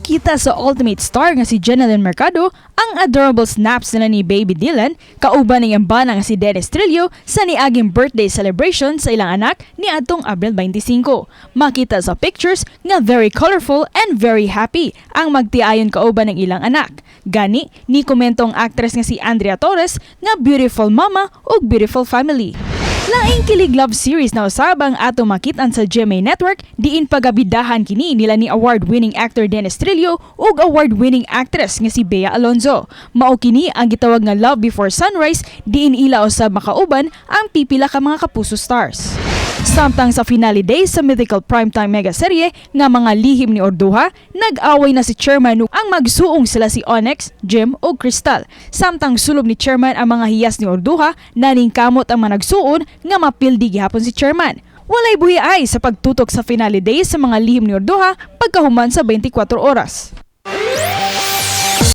Makita sa Ultimate Star nga si Jennylyn Mercado ang adorable snaps nila ni Baby Dylan kauban ng iyang bana nga si Dennis Trillo sa niaging birthday celebration sa ilang anak niadtong Abril 25. Makita sa pictures nga very colorful and very happy ang magtiayon kauban ng ilang anak. Gani, ni komento ang actress nga si Andrea Torres nga beautiful mama ug beautiful family. Laing kilig love series na usab ang ato makitaan sa GMA Network, diin pagabidahan kini nila ni award-winning actor Dennis Trillo ug award-winning actress nga si Bea Alonzo. Mao kini ang gitawag nga Love Before Sunrise, diin ila usab makauban ang pipila ka mga Kapuso stars. Samtang sa finale day sa mythical primetime mega serye nga Mga Lihim ni Urduja, nag-away na si Chairman ug ang magsuong sila si Onyx, Jim ug Crystal. Samtang sulob ni Chairman ang mga hiyas ni Urduja, naningkamot ang mga nagsuon nga mapildi gihapon si Chairman. Walay buhi ay sa pagtutok sa finale day sa Mga Lihim ni Urduja pagkahuman sa 24 oras.